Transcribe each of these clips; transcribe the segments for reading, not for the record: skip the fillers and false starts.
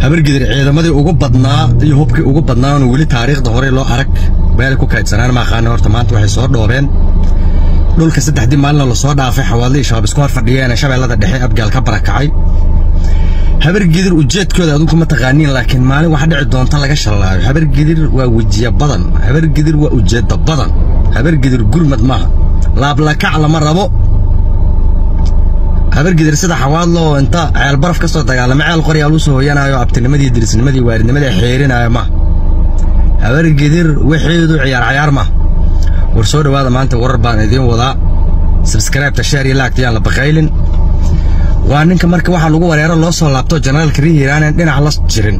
Habargidir ciidamadii ugu badnaa iyo hubkii ugu badnaa oo weli taariikhda hore loo arag meel ku kaydsanaan ma aqaan. Horta maanta waxay soo dhoobeen dhulka saddexdii maalin la soo dhaafay xawaalihii shabaab isku hor fadhiyeen shabeellada dhexe Abgaal ka barakacay. Habargidir ujeedkooda adinku ma taqaaniin, laakiin maalin wax dhici doonta laga shalaayo. Habargidir waa wejiya badan, Habargidir waa ujeedda badan, Habargidir gurmad maaha, laablakac lama rabo. Habargidir sida xawaadlo oo inta ceel baraf ka soo dagaalama ceel qoryaal u soo hooyanaayo abtinimadii dirisnimadii waaridnimadii xeerinaayo maaha. Habargidir waxeedu ciyaar ciyaar maaha. War soo dhawaada, maanta warar baan idiin wadaa. Subscribe-ta, share iyo like yaan la baqaylin. Waa ninka marka waxaa lagu wareero loo soo laabto generaalka Rihiiraan dhinac la jirin.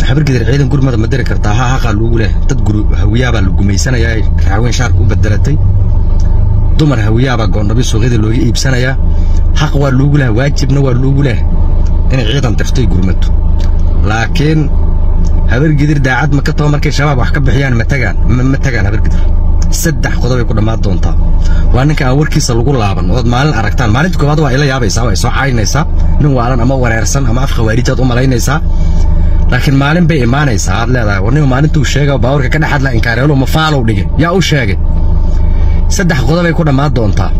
Habargidir ciidan gurmada ma diri kartaa? Ha, haqaa lagu leh. Dad guru hawiyaabaa la gumaysanayaa, raaweyn shaarka u bedelatay, dumar hawiyaabaa goondhabi suuqyada looga iibsanayaa. Xaq waa loogu leh, waajibna waa loogu leh inay ciidan dirtay gurmado. Laakiin Habargidir daacad ma ka taho? Markay shabaab wax ka bixiyaan ma tagaan? Ma tagaan. Habargidir saddex qodob ay ku dhammaan doontaa. Waa ninka aan warkiisa lagu laaban ood maalin aragtaan. Maalinta koowaad waa ila yaabaysaa, waa soo caynaysaa, nin waalan ama wareersan ama af khawaarijaad u malaynaysaa. Laakiin maalin bay imaanaysaa aad leedahay, war nin maalintuu sheega baawarka ka dhex hadla inkaareelo ma faalow dhigay, yaa u sheegay? Saddex qodob ay ku dhammaan doontaa.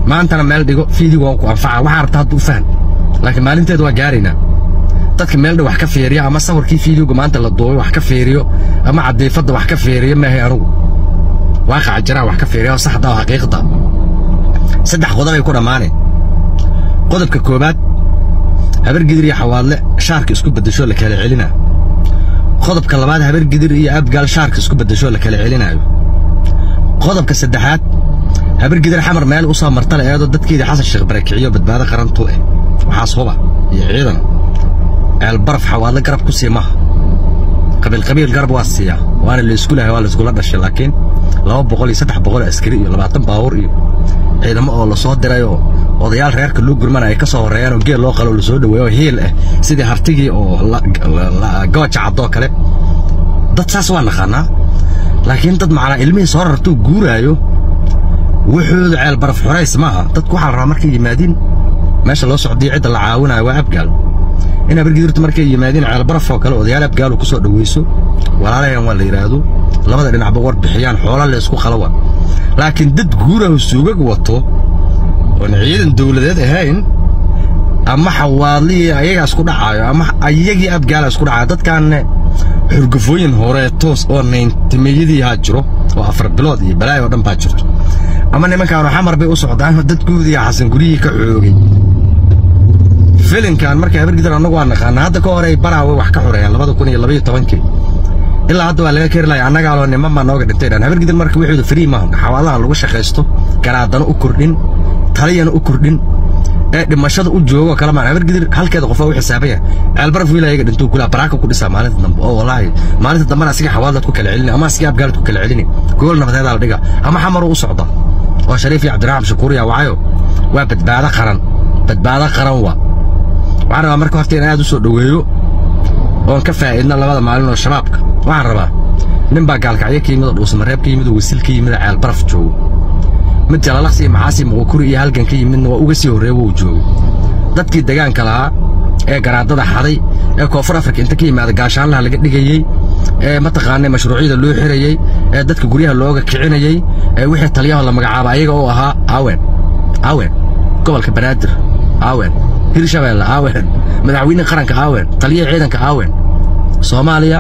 Maantana meel dhigo, fiidigu waa ku anfaca, waxaa rabta hadda u faham, laakiin maalinteed waa gaaraynaa. Dadka meel dhow wax ka fiiriya ama sawirkii fiidiga maanta la duubay wax ka fiiriyo ama cadiifadda wax ka fiiriyo maahay, anugu waaqaca jiraa wax ka fiiriya oo saxda oo xaqiiqda. Saddex qodob ay ku dhammaaneen. Qodobka koowaad, Habargidir iyo Xawaadle shaarka isku beddesho la kala celinaa. Qodobka labaad, Habargidir iyo Abgaal shaarka isku beddesho la kala celinaayo. Qodobka saddexaad, Habargidir Xamar meel u soo marta la eedo dadkeedii Xasan Sheekh barakiciyo badbaado qarantu waxaas huba iyo ciidan ceel baraf Xawaadle garab ku sii maha. Qabiil qabiil garab waa siiyaa, waana la isku lahay, waa la iskula dhashay. Laakiin 200 iyo 300 askari iyo 20 baabuur iyo ciidamo oo la soo diray oo odayaal reerka loo gurmana ay ka soo horeeyaan oo geel loo qalo la soo dhaweeyo oo hiil ah sidii hartigii oo gooja caddoo kale, dad saas waa naqaanaa. Laakiin dad macnaa ilmihii soo rartuu guuraayo wuxuudu ceel baraf xorays maaha. Dadku waxaa la rabaa markay yimaadiin meesha loo socdiyo cidda la caawinayo waa Abgaal. In Habargidirtu markay yimaadiin ceel baraf oo kale odayaal Abgaalu ku soo dhaweyso, walaalayan waa la yidhaahdo, labada dhinacba war bixiyaan, xoola la isku qalawa. Laakiin dad guurahu suugag wato oon ciidan dowladeed ahayn ama xawaadlihii ayagaa isku dhacaayo ama ayagii Abgaala isku dhacayo. Dadkaanne xurgufooyin hore toos oo nayntimeeyadii haa jiro oo 4 bilood iyo balaayo oo dhan baa jirto. Ama nimankaanu Xamar bay u socdaan, dadkoodii Xasan guryihii ka xoogay filinkan. Marka Habargidir annagu waa naqaanaa, hadda ka hore ay Baraawe wax ka xoreeyaan 2012-kii, ilaa hadda waa laga keri lahay. Annagaa loo niman baa nooga dhintay dhan. Habargidir marka wixooda free maaha, xawaalaha lagu shaqaysto, garaadana u kordhin, taliyana u kordhin ee dhimashada u joogo kala maan. Habargidir halkeeda qof u xisaabaya ceelbaraf wiil ayaga dhintuu kula baraaka ku dhisaa maalinta dambe oo wallaahi maalinta dambena asiga xawaalad ku kala celini ama asiga Abgaalad ku kala celini, gogol nabadeed la dhiga ama Xamar u socda oo Shariif iyo Cabdiraxmaan Shakuur yaa wacayo. Waa badbaado qaran, badbaado qaran. Waa waxaan rabaa marka horta in aad u soo dhaweeyo oon ka faa'iidno labada maalin oo shabaabka. Waxaan rabaa nin baa Gaalkacyo ka yimid oo Dhuusamareeb ka yimid oo Wasil ka yimid oo ceel baraf joogo, mid Jalalaqsi iyo Maxaasi Muqukuri iyo halgan ka yimidna waa uga sii horreeya wuu joogay. Dadkii degaanka lahaa ee garaadada xaday ee Koonfur Afrika inta ka yimaada gaashaanlaha laga dhigayey ee mataqaanay mashruucyada loo xirayey ee dadka guryaha looga kicinayey ee wixii taliyaha la magacaaba ayaga oo ahaa, aawen? Aawen gobolka Banaadir? Aawen Hirshabeelle? Aawen madaxweyne qaranka? Aawen taliyaha ciidanka? Aawen Soomaaliya?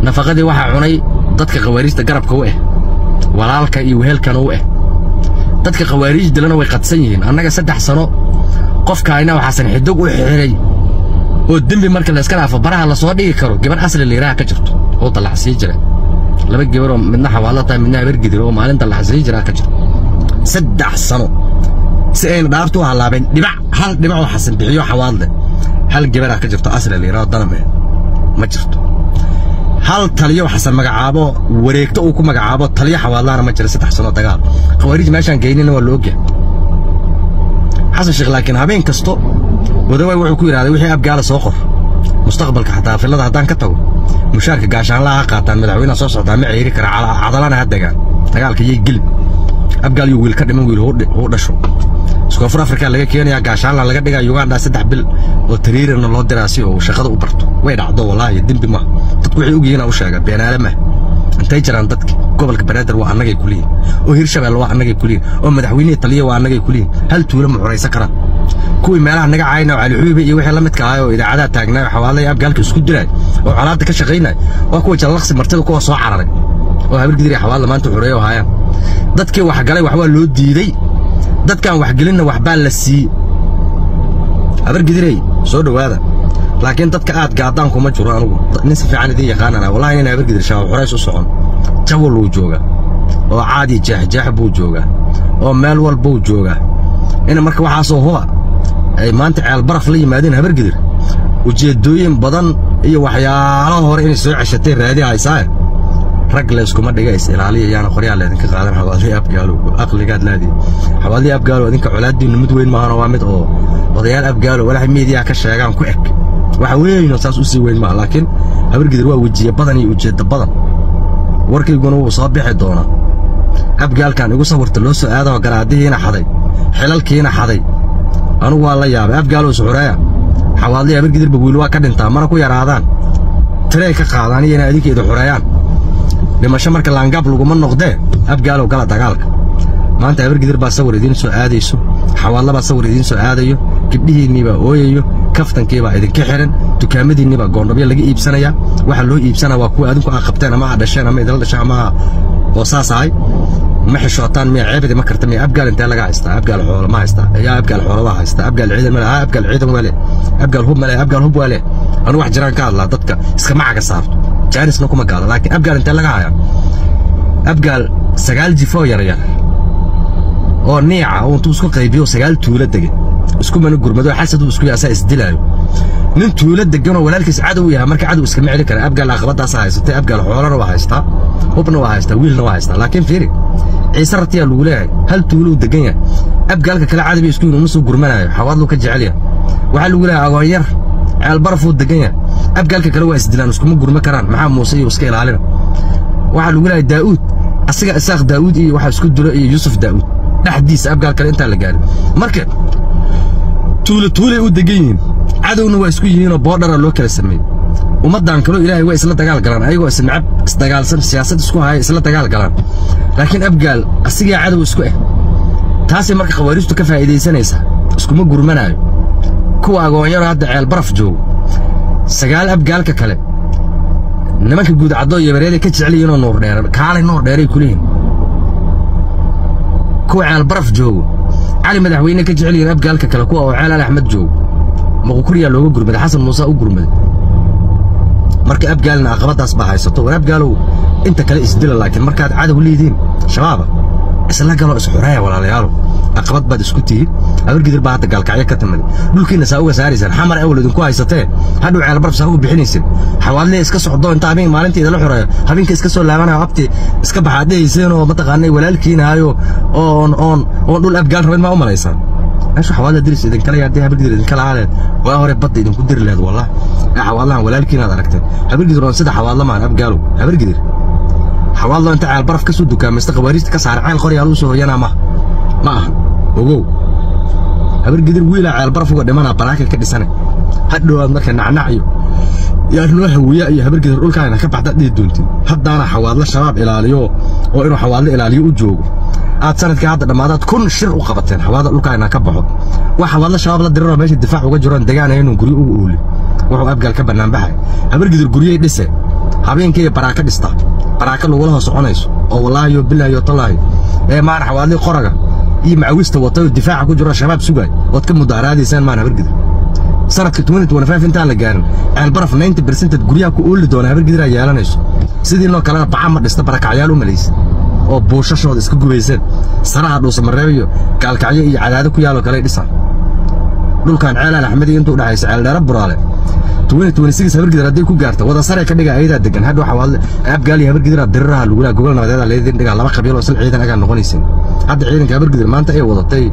Nafaqadii waxaa cunay dadka khawaariijta garabka u ah, walaalka iyo wehelkana u ah. Dadka khawaariij dilana way qadsan yihiin. Annaga 3 sano qofkaayna waxaasan xidig u xiray oo dembi marka la iska dhaafo baraha la soo dhigi karo gabar asli la yidhaaha ka jirto oo dallacsiin jira, laba gabar oo midna xawaalo tahay midna Habargidir oo maalin dallacsiin jira ka jirto 3 sano si ayna dhaartu u halaabeen. Dhibac hal dhibac oo Xasan bixiyo xawaadle hal gabaraa ka jirto asli la yidhaho daname ma jirto. Hal taliyo Xasan magacaabo, wareegto uu ku magacaabo taliyo xawaadlaana ma jira. 3 sano dagaal khawaariij meeshaan geynina waa la ogyahay. Xasan Sheekh laakiin habeen kasto wadawaay wuxuu ku yidhahday wixii Abgaala soo qor, mustaqbalka xataa filada haddaan ka tago mushaarka gaashaanlaha ha qaataan, madaxweynaha soo socdaa ma ceeri kara, Cadalana ha degaan, dagaalka yay gelin, Abgaal iyo wiil ka dhiman wiil huu dhasho. Koonfur Afrika laga keenayaa, gaashaanla laga dhigaa, Uganda 3 bil oo tariirana loo diraa si uu shaqada u barto. Way dhacdo wallaahi, dembi ma dadku waxay ogyihiin u sheega, beenaale ma intay jiraan. Dadka gobolka Banaadir waa annagay kuliyiin, oo Hirshabelle waa annagay kuliyiin, oo madaxweynihii taliya waa annagay kuliyiin. Hal tuulo ma xuraysan karaan. Kuwii meelaha naga caayna oo Cali Xuube iyo wixii la midka ahaa oo idaacadaha taagnaa, xawaalay abgaalka isku dilay oo colaadda ka shaqaynay, waa kuwa Jallaqsi martida kuwa soo cararay oo Habargidir iyo Xawaadla maanta xureeyo hayaan. Dadkii wax galay wax waa loo diiday, dadkaan wax gelinna waxbaa la siiyey. Habargidirey soo dhowaada, laakiin dadka aad gaadaan kuma jiro. Anugu nin si fiican idin yaqaanana wallahi nin Habargidir shabaab xurays u socon. Jawal wuu joogaa oo caadi jeexjeex buu joogaa oo meel walbuu joogaa. In marka waxaasoo huba ay maanta ceel baraf la yimaadeen Habargidir, ujeeddooyin badan iyo waxyaalaha hore inay soo ceshatay raadi haysaa. Rag layskuma dhiga, is ilaaliya, yaana qoryaa laydinka qaadan. Xawaadlii Abgaalo aqligaad laadi, Xawaadlii Abgaalo idinka colaadiinu mid weyn maahana, waa mid oo odayaal Abgaalo walahi miidiyaha ka sheegaan ku eg, waxa weyn oo saas u sii weyn maaha. Laakiin Habargidir waa wejiye badan iyo ujeedda badan, warkayguna wuu soo bixi doonaa. Abgaalkan igu sawirta loo soo aadao garaadihiina xaday, xilalkiina xaday, anugu waa la yaabay. Abgaalow suxureeya, Xawaadlii Habargidirba wiil waa ka dhintaa, mana ku yaraadaan, tirey ka qaadaan iyo inay adinka idin xureeyaan. Dhimasho marka laangaab laguma noqdee, Abgaalow gala dagaalka. Maanta Habargidir baa sawir idiin soo aadayso, Xawaadla baa sawir idiin soo aadayo, gabdhihiinnii baa ooyayo, kaftankii baa idinka xihan, dukaamadiinnii baa goondhabyo laga iibsanayaa. Waxa loo iibsanaa waa kuwa adinku aa qabteen ama aa dhasheen ama idinla dhasheen ama oo saas ahay. Ma xishootaan miya? Ceebidi ma karta miya? Abgaal intee laga haystaa? Abgaal xoolo ma haystaa? Yaa Abgaal xoolo waa haystaa. Abgaal ciidan ma leh? Abgaal ciidan waa leh. Abgaal hub ma leh? Abgaal hub waa leh. Anu wax jiraan ka hadlaa, dadka iskama caga saarto, jaanisna kuma gaado. Laakiin Abgaal intee laga hayaa? Abgaal 9 jifoo yaryar oo niica oo intuu isku qaybiyo 9 tuulo degan isku mana gurmado, xasad uu isku yaasaa isdilaayo. Nin tuulo degan oo walaalkiis cadow yahay marka cadow iskama celin kara. Abgaal aqabadaas haysatay. Abgaal xoolana waa haystaa, hubna waa haystaa, wiilna waa haystaa. Laakiin fiiri, Ciise Ratiyaa lagu leeyahay, hal tuulo uu degan yahay. Abgaalka kale cadabi isku yihin uma soo gurmanayo, Xawaadluu ka jecel yahay. Waxaa lagu leeyahay agoon yar ceel barafuu degan yahay. Abgaalka kale waa isdilaan, iskuma gurma karaan. Maxaa Muuse iyo iska ilaalina? Waxaa lagu leeyahay Daa'uud, asiga Isaaq Daa'uud iyo waxaa isku dilo iyo Yuusuf Daa'uud dhexdiisa, abgaal kale intaan la gaarin. Marka tuulo tuulay u degan yihiin, cadowna waa isku yihiinoo boodhara loo kala sameeyey. Ummaddan kaloo ilaahay waa isla dagaal galaan, ayagoo isnacab, isdagaalsan, siyaasad isku haya isla dagaal galaan. Laakiin Abgaal asigaa cadow isku ah, taasay marka khawaariijtu ka faa'iidaysanaysaa, iskuma gurmanaayo. Kuwa agoonyaro hadda ceel baraf joogo, 9 abgaalka kale nimanka guud caddo iyo bareeday ka jecel yihiinoo Nuur Dheere, kaalay Nuur Dheeray kuleeyihin. Kuwa ceel baraf joogo Cali Madaxweyne ka jecel yihiin abgaalka kale. Kuwa oo ceel Al Axmed joogo Maqukuriyaa looga gurmaday, Xasan Muuse u gurmaday. Marka Abgaalna aqabadaas baa haysato. War Abgaalow, inta kale isdila, laakiin markaad cadow leedihiin shabaaba isla galo, isxureeya. Walaalayaalo, aqabad baad isku tihiin. Habargidir baa hadda Gaalkacyo ka timid, dhulkiina saa uga saaraysaan. Xamar awal idinku haysatee, hadhow ceel baraf saa uga bixinaysin. Xawaadle iska socdo inta habeen maalintii idinla xoreeyo, habeenka iska soo laabanayo, abti iska baxaad dhehayseen oo mataqaanay walaalkiinaayo oon oon oon dhul Abgaal rabin maa u malaysaan? Meesha Xawaadle diris idinkala yaadee, Habargidir idinkala aaleed waa hore badda idinku diri leed wallah. Ee Xawaadlahan walaalkiinaad aragteen. Habargidir oon sida Xawaadla maan Abgaalow. Habargidir Xawaadlo inta ceel baraf ka soo dukaamaysta khawaariijta ka saara ceel qoryaal u soo hoyanaa ma aha. Ogow, Habargidir wiilaa ceel baraf uga dhimanaa baraaka ka dhisane. Hadhowaad marka nacnac iyo yaa noo hawiya iyo Habargidir dhulkaana ka baxda dhihi doontin. Haddaana Xawaadlo shabaab ilaaliyo oo inuu Xawaadlo ilaaliyo u joogo aad sanadkii hadda dhammaadaad 1000 shir u qabateen Xawaadlo dhulkaana ka baxo. Wax Xawaadlo shabaab la diriroo meesha difaac uga jiroon degaanaya inuu guryo ugu oolin wuxuu Abgaal ka bannaan baxay. Habargidir guryey dhise, habeenkii baraaka dhista, baraaka lagula hoos soconayso oo wallaahi yo bilaahi yo tallaahi ee maana Xawaadlii qoraga iyo macawista watay oo difaaca ku jiro shabaab sugaay ood ka mudaharaadaysaan maan. Habargidir sanadka 2025 intaan la gaarin ceel baraf 90% guryaha ku ooli doona Habargidiraa yeelanayso. Sidii noo kalena baca ma dhista, barakacyaal u malaysa oo buushashooda iska gubayseen. Saraha Dhuusamareeb iyo Gaalkacyo iyo Cadaado ku yaaloo kale dhisaan dhulkan Ceelaan Axmed iyo intuu dhexaysa Ceeldheere Buraale. 2026 Habargidir hadday ku gaarto wada sare ka dhiga ayadaa degan. Hadhow Xawaadle Abgaal iyo Habargidiraa diriraha lagula gobol nabadeeda leedin dhigaa, laba qabiil oo isla ciidan agaa noqonaysin. Hadda ciidanka Habargidir maanta ay wadatay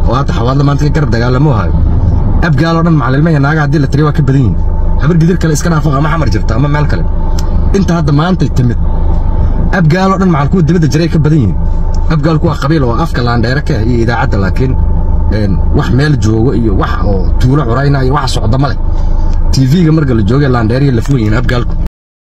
oo hadda Xawaadle maanta ka garab dagaalamo hayo, Abgaal oo dhan macalilmaha naaga haddii la tiriyo waa ka badan yihiin. Habargidir kale iska dhaafo ama Xamar jirta ama meel kale, inta hadda maanta timid Abgaal oo dhan macal kuwa dibadda jiray ka badan yihiin. Abgaal kuwa qabiil oo afka laandheere ka ah iyo idaacadda, laakiin Wax meel joogo iyo wax oo tuulo curayna iyo wax socda male. TV-ga marka la joogay laandheeriya la fugan yihiin abgaalku.